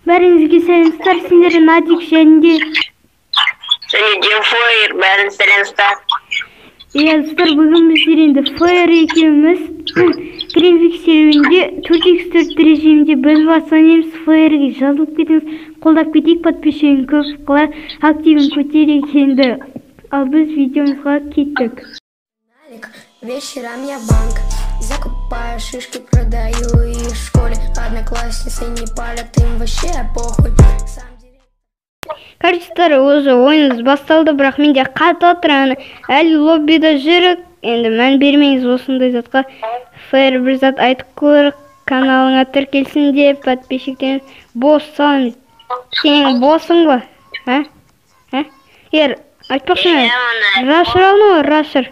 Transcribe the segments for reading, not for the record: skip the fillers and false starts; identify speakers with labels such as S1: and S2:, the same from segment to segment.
S1: Бәріңізге сәлем, сендер Надик және
S2: де Фойер, бәріңіз сәлем.
S1: Иә, достар, бүгін біздер енді Фойер екеуміз Гринвик серверінде 4x4 режимінде біз ойнаймыз. Фойерге жазылып кетіңіз, қолдап кетейік, подписчигін көп қылайық, активін көтерейік енді. Ал біз видеомызға кеттік.
S3: Вечером я в банк закупаю шишки, продаю их в школе. Одноклассницы не палят, им вообще похуй.
S1: Короче, уже ойынымыз басталды, бірақ менде қатып отыр, аны әлі лоббида жүрік. Енді мән бермеңіз осындай затқа. Фэр бір зат айтып көр, каналыңа тіркелсін деп подписчиктен бос саламыз. Сенің босың ба? А? А? Ер, айтпақшы, рашер алма, рашер.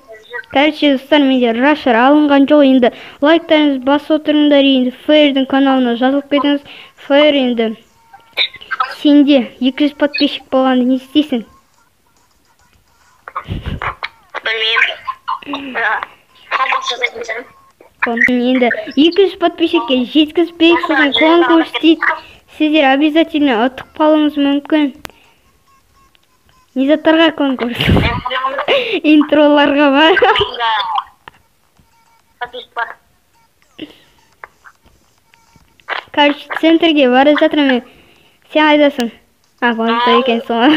S1: Короче, достар, менде рашер алынған жоқ, енді лайктарыңызды басып отырыңдар, енді Фэрдің каналына жазылып кетіңіз. Фэр, енді сенде 200 подписчик болғанда не істейсің?
S2: Білмеймін.
S1: Енді 200 подписчикке жеткізбейік, сосын конкурс дейді. Сіздер обязательно ұтып қалуыңыз мүмкін. Не заттарға конкурс? Интроларға ба? Короче, центрге бара жатырмын. Сен қайдасың? А, базда екенсің ғой.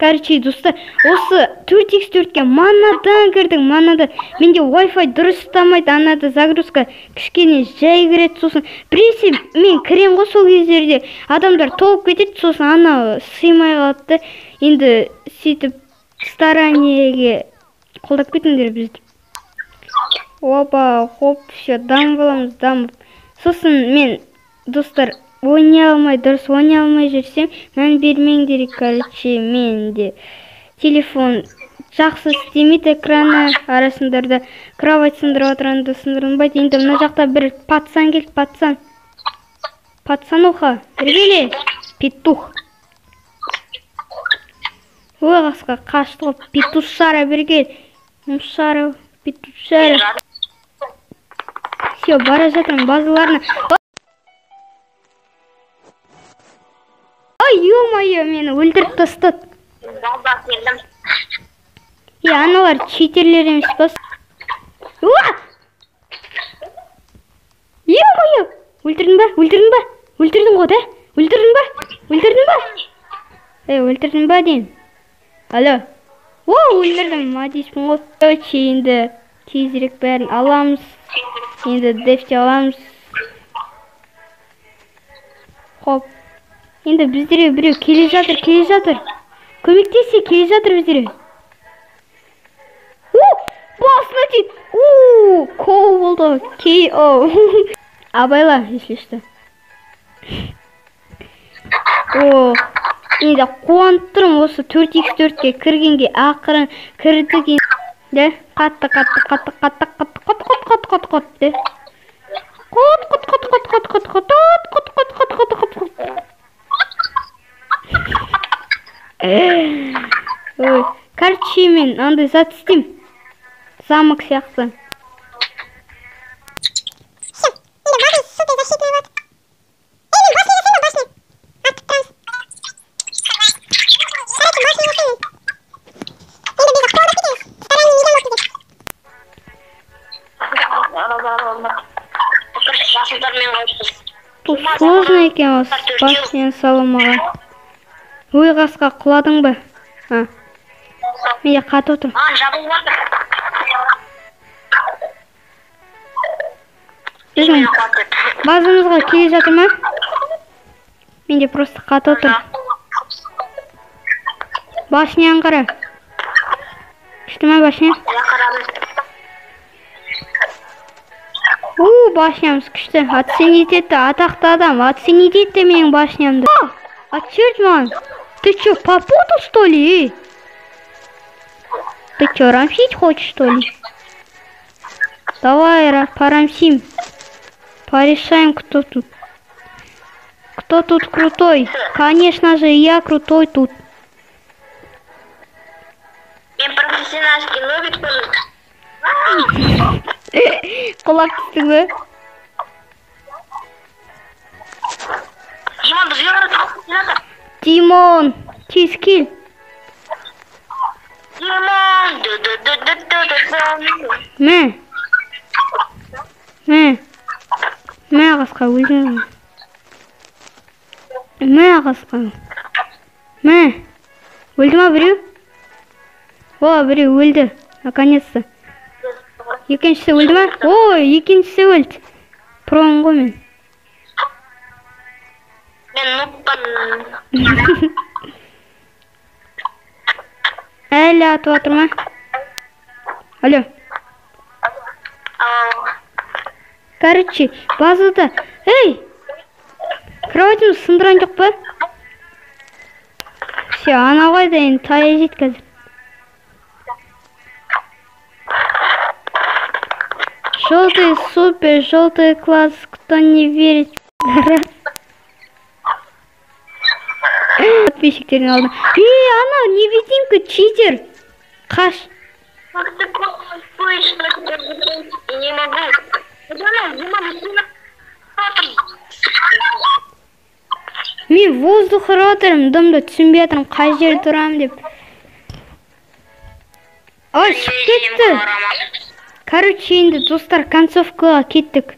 S1: Короче, достар, осы 4x4-ке манадан кірдік, манадан. Менде Wi-Fi дұрыс ұстамайды, анада загрузка кішкене жай кіреді, сосын біресе мен кірем ғой, сол кездерде адамдар толып кетеді, сосын анау сыймай қалады да. Енді сөйтіп стараниеге қолдап кетіңдер бізді. Опа, хоп, все, дамып аламыз, дамып. Сосын мен, достар, ойнай алмай, дұрыс ойнай алмай жүрсем, мән бермеңдер. Короче, менде телефон жақсы істемейді, экраны арасындарда кровать сындырып отырғанда сындырылмайды. Енді мына жақта бір пацан келді, пацан. Пацануха, іргеле, петух. Ой, қасқа қашты ғой, петушара бері кел. Мушара, петушара. Все, бара жатырмын базаларына. Ой, ё-моё, мені өлтіріп тастады. Е, аналар читерлер емес па? Ё-моё, өлтірдің ба? Өлтірдің ба? Өлтірдің ғой, да? Өлтірдің ба? Өлтірдің ба? Ей, өлтірдің ба деймін. Алло. О, өлтірдім, молодецпін ғой. Короче, енді тезірек бәрін аламыз. Енді дефте аламыз. Хоп. Енді біздерге біреу келе жатыр, келе жатыр. Көмектессе, келе жатыр біздерге. О, басына тиді. О, кол болды. K.O. Абайла, если что. О, енді қуанып тұрмын осы 4x4-ке кіргенге, ақырын кірдік. Да, қатты, қатты, қатты, қатты, қатты, қатты, қатты, қатты, қатты, қатты. Қот, қот, қот, қот, қот, қот, қот, қот, қот, қот, қот, қот, қот. Ой, короче, мен андай зат істеймін. Замок сияқты. Тут сложно екен осы башняны салу маған. Ой, қасқа құладың ба? А. Менде қатып отыр. Біздің базамызға келе жатыр ма? Менде просто қатып отыр. Башняны қара. Күшті ма башня? У, башнямыз күшті. Оценить етті, атақты адам. Оценить етті менің башнямды. Отчерт маған. Ты чё, попутал, что ли? Ты чё, рамсить хочешь, что ли? Давай, порамсим. Порешаем, кто тут. Кто тут крутой? Конечно же, я крутой тут.
S2: Я профессиональский нубик.
S1: Құлап түстің бе? Димон, тез кел.
S2: Димон. Ду-ду-ду-ду-ду-ду.
S1: Мә. Мә. Мә, қасқа, өлдің. Мә, қасқа. Мә. Өлді ма біреу? О, біреу өлді. Наконец-то. Екіншісі өлді ма? Ой, екіншісі өлді. Промын ғой мен.
S2: Мен нубпын.
S1: Әлі атып жатыр ма? Алло.
S2: Ау.
S1: Короче, базада. Ей! Кроватімді сындырған жоқ па? Все, анау қайда енді, таяқ жейді қазір. Желтый супер, желтый класс, кто не верит, раз. Подписчиктердің алдына. Ей, анау невидимка, читер. Қаш.
S2: Как ты слышно, не могу. Дима, Дима.
S1: Мен воздух ұрып отырмын, дымды түсінбей жатырмын, қай жерде тұрамын деп. Ой, шығып кетті. Короче, енді, достар, концовкаға кеттік.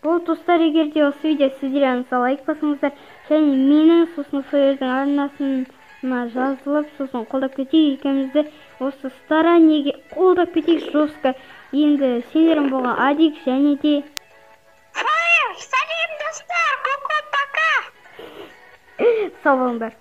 S1: Бұл, достар, егер де осы видео сіздерге ұнаса, лайк басыңыздар және менің, сосын Фейердің арнасына жазылып, сосын қолдап кетейік екеумізді, осы стараниеге қолдап кетейік жестко. Енді сендермен болған Адик және де
S2: Фаер, сәлем, достар, ку-ку, пока.
S1: Сау болыңдар.